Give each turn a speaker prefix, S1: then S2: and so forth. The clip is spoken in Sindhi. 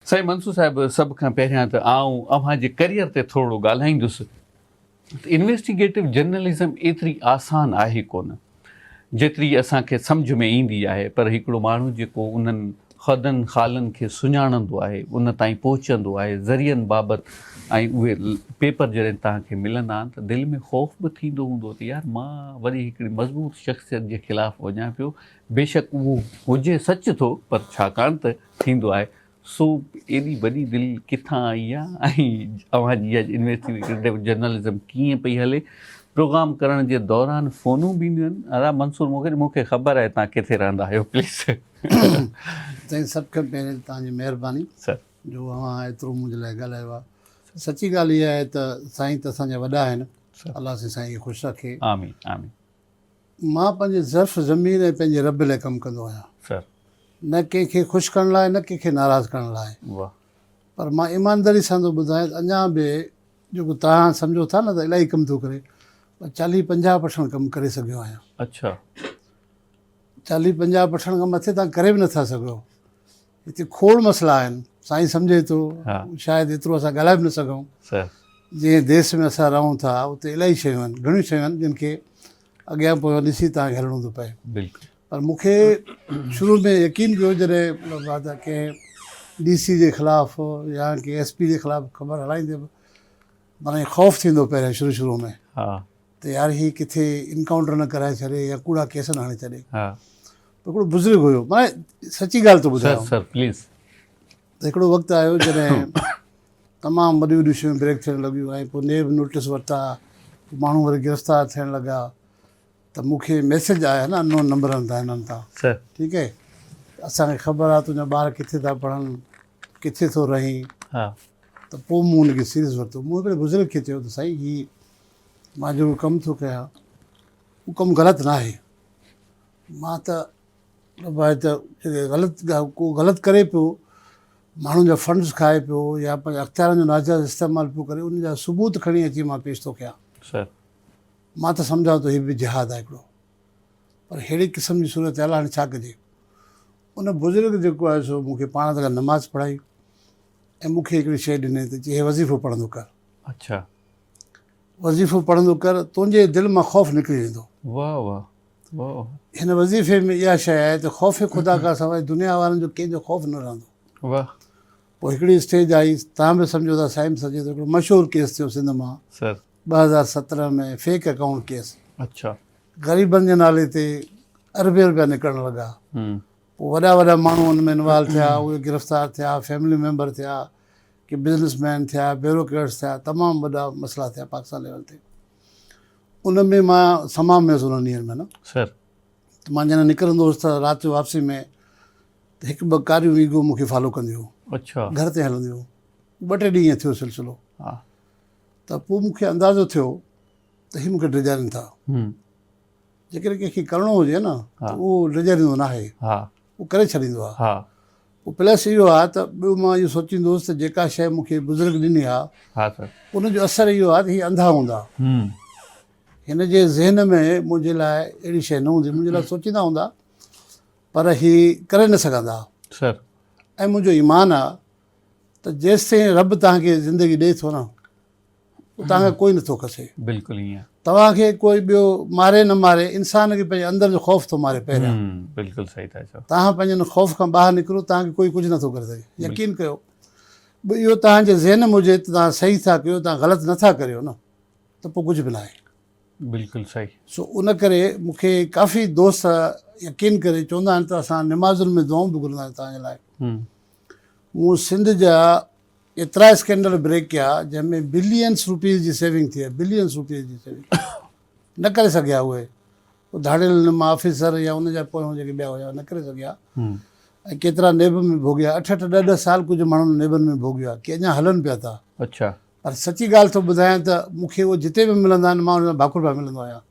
S1: سائين منصور صاحب سڀ کان پهريان ته آئون اوهان جي ڪريئر تي ٿورڙو ڳالهائيندس ته انويسٽيگيٽو جرنلزم ايتري آسان آهي ڪونه جيتري اسان کي سمجهه ۾ ايندي آهي پر هڪڙو ماڻهو جيڪو انهن خدن خالن کي سڃاڻندو آهي ان تائين پهچندو آهي ذريعن بابت ۽ اهي پيپر جڏهن توهان کي ملندا آهن ته دل ۾ خوف به ٿيندو هوندو ته يار مان وري هڪڙي مضبوط شخصيت جي خلاف وڃان پيو بيشڪ اهو هجي سچ ٿو پر ڇاڪاڻ ته ٿيندو آهي سو ايڏي وڏي دل ڪٿان آئي آ ۽ اوهان جي اها انويسٽيگيٽو جرنلزم ڪيئن پئي هلي؟ پروگرام ڪرڻ جي دوران فونون به اينديون آهن ادا منصور مون کي مون کي خبر آهي توهان ڪٿي رهندا آهيو پليز.
S2: سائين سڀ کان پهرين توهان جي مهرباني
S1: سر.
S2: جو اوهان ايترو منهنجي لاء ڳالهايو آ. سچي ڳالهه اها آهي ته سائين ته اسان جا وڏا آهن الله سائين سائين کي خوش رکي.
S1: آمين آمين.
S2: مان پنهنجي ظرف ضمير ۽ پنهنجي رب لاء ڪم ڪندو آهيان.
S1: سر.
S2: نه ڪنهن کي خوش ڪرڻ لاء نه ڪنهن کي ناراض ڪرڻ لاء.
S1: واھ.
S2: پر مان ايمانداري سان ٿو ٻڌايان ته اڃا به جيڪو توهان سمجهو ٿا نه ته الاهي ڪم ٿو ڪري پر چاليهه 50 پرسنٽ ڪم ڪري سگهيو آهيان.
S1: اڇا.
S2: چاليهه 50 پرسنٽ کان مٿي توهان ڪري به نٿا سگهو. هتي کوڙ مسئلا آهن سائين سمجهي ٿو شايد ايترو اسان ڳالهائي به نه سگهون جنهن ديس ۾ اسان رهون ٿا اتي الاهي شيون آهن گهڻيون شيون آهن جن کي اڳيان پويان ڏسي توهان کي هلڻو ٿو پئي پر مون کي شروع ۾ يقين پيو جڏهن ڪنهن ڊي سي جي خلاف يا ڪنهن ايس پي جي خلاف خبر هلائيندي به معنيٰ خوف ٿيندو پهريان شروع شروع ۾ ته يار هي ڪٿي انڪائونٽر نه ڪرائي ڇڏي يا ڪوڙا ڪيس نه هڻي ڇڏي. هڪڙو بزرگ هيو معنيٰ سچي ڳالهه ٿو ٻڌايان.
S1: Sir please.
S2: ته هڪڙو وقت آيو جڏهن تمام وڏيون وڏيون شيون بريڪ ٿيڻ لڳيون ۽ پوء نيب نوٽس ورتا ماڻهو وري گرفتار ٿيڻ لڳا ته مون کي ميسيج آيا نه انون نمبرن تان هنن تان ٺيڪ آهي اسان کي خبر آهي تنهنجا ٻار ڪٿي ٿا پڙهن ڪٿي ٿو رهين ته پوء مون هن کي سيريس ورتو مون هڪڙي بزرگ کي چيو ته سائين هي مان جيڪو ڪم ٿو ڪيان اهو ڪم غلط ناهي مان ته روايت ته جيڪي غلط ڪو غلط ڪري پيو ماڻهن جا فنڊز کائي پيو يا پنهنجي اختيارن جو ناجائز استعمال پيو ڪري ان جا ثبوت کڻي اچي مان پيش ٿو ڪيان
S1: سر
S2: مان ته سمجهان ٿو هي به جهاد آهي هڪڙو پر ههڙي قسم جي صورتحال هاڻي ڇا ڪجي ان بزرگ جيڪو آهي سو مون کي پاڻ ته نماز پڙهائي ۽ مون کي هڪڙي شيء ڏني ته چي هي وظيفو پڙهندو ڪر
S1: اڇا
S2: وظيفو پڙهندو ڪر تنهنجي دل مان خوف نڪري ويندو
S1: واهه واهه
S2: هن وظيفي ۾ اها شيء آهي ته خوف خدا کان سواء دنيا وارن جو ڪنهن جو خوف نه رهندو.
S1: واهه.
S2: پوء هڪڙي اسٽيج آئي، توهان به سمجهو ٿا سائين به سمجهي ٿو، هڪڙو مشهور ڪيس ٿيو سنڌ مان
S1: سر.
S2: 2017 ۾ فيڪ اڪائونٽ ڪيس.
S1: اڇا.
S2: غريبن جي نالي تي اربين روپيا نڪرڻ لڳا. پوء وڏا وڏا ماڻهو ان ۾ انوالو ٿيا، اهي گرفتار ٿيا، فيملي ميمبر ٿيا، ڪي بزنس مين ٿيا، بيوروڪريٽس ٿيا، تمام وڏا مسئلا ٿيا پاڪستان ليول تي. ان ۾ مان سما ۾ هيس انهن ڏينهن ۾ نه
S1: سر.
S2: ته مان جڏهن نڪرندو هوس ته رات جو واپسي ۾ ته هڪ ٻه ڪاريون ويگو مون کي فالو ڪنديون هيون.
S1: اڇا.
S2: گهر تائين هلنديون هيون. ٻه ٽي ڏينهن ائين ٿيو سلسلو.
S1: ها.
S2: ته پوء مون کي اندازو ٿيو ته هي مون کي ڊيڄارين ٿا. جيڪڏهن ڪنهن کي ڪرڻو هجي نه ته اهو ڊيڄاريندو ناهي.
S1: ها.
S2: اهو ڪري ڇڏيندو آهي.
S1: ها.
S2: پوء پلس اهو آهي ته ٻيو مان اهو سوچيندو هوس ته جيڪا شيء مون کي بزرگ ڏني آهي
S1: ها سر.
S2: ان جو اثر اهو آهي ته هي انڌا هوندا. هن جي ذهن ۾ منهنجي لاء اهڙي شيء نه هوندي. منهنجي لاء سوچيندا هوندا پر هي ڪري نه سگهندا.
S1: سر.
S2: ۽ منهنجو ايمان آهي ته جيستائين رب توهان کي زندگي ڏئي ٿو نه توهان کان ڪوئي نٿو کسي.
S1: بلڪل ائين.
S2: توهان کي ڪوئي ٻيو ماري نه ماري انسان کي پنهنجي اندر جو خوف ٿو ماري پهريان.
S1: بلڪل صحيح ٿا چئو.
S2: توهان پنهنجي ان خوف کان ٻاهر نڪرو توهان کي ڪوئي ڪجهه نٿو ڪري سگهي. يقين ڪيو به اهو توهان جي ذهن ۾ هجي ته توهان صحيح ٿا ڪيو توهان غلط نٿا ڪريو نه ته پوء ڪجهه به ناهي.
S1: بلڪل صحيح.
S2: سو ان ڪري مون کي ڪافي دوست يقين ڪري چوندا آهن ته اسان نمازن ۾ دعائون به گهرندا آهيون توهان جي لاء. مون سنڌ جا ايترا اسڪينڊل بريڪ ڪيا جنهن ۾ بلينس روپيز جي سيونگ ٿي آهي بلينس روپيز جي سيونگ نه ڪري سگهيا اهي ڌاڙيل نما آفيسر يا ان جا پويان جيڪي ٻيا هيا نه ڪري سگهيا ۽ ڪيترا نيب ۾ ڀوڳيا اٺ اٺ ڏهه ڏهه سال ڪجهه ماڻهن نيبن ۾ ڀوڳيو آهي ڪي اڃا هلن پيا ٿا
S1: اڇا
S2: پر سچي ڳالهه ٿو ٻڌايان ته مون کي اهو جتي به ملندا آهن مان ان سان ڀاڪر پيا ملندو آهيان.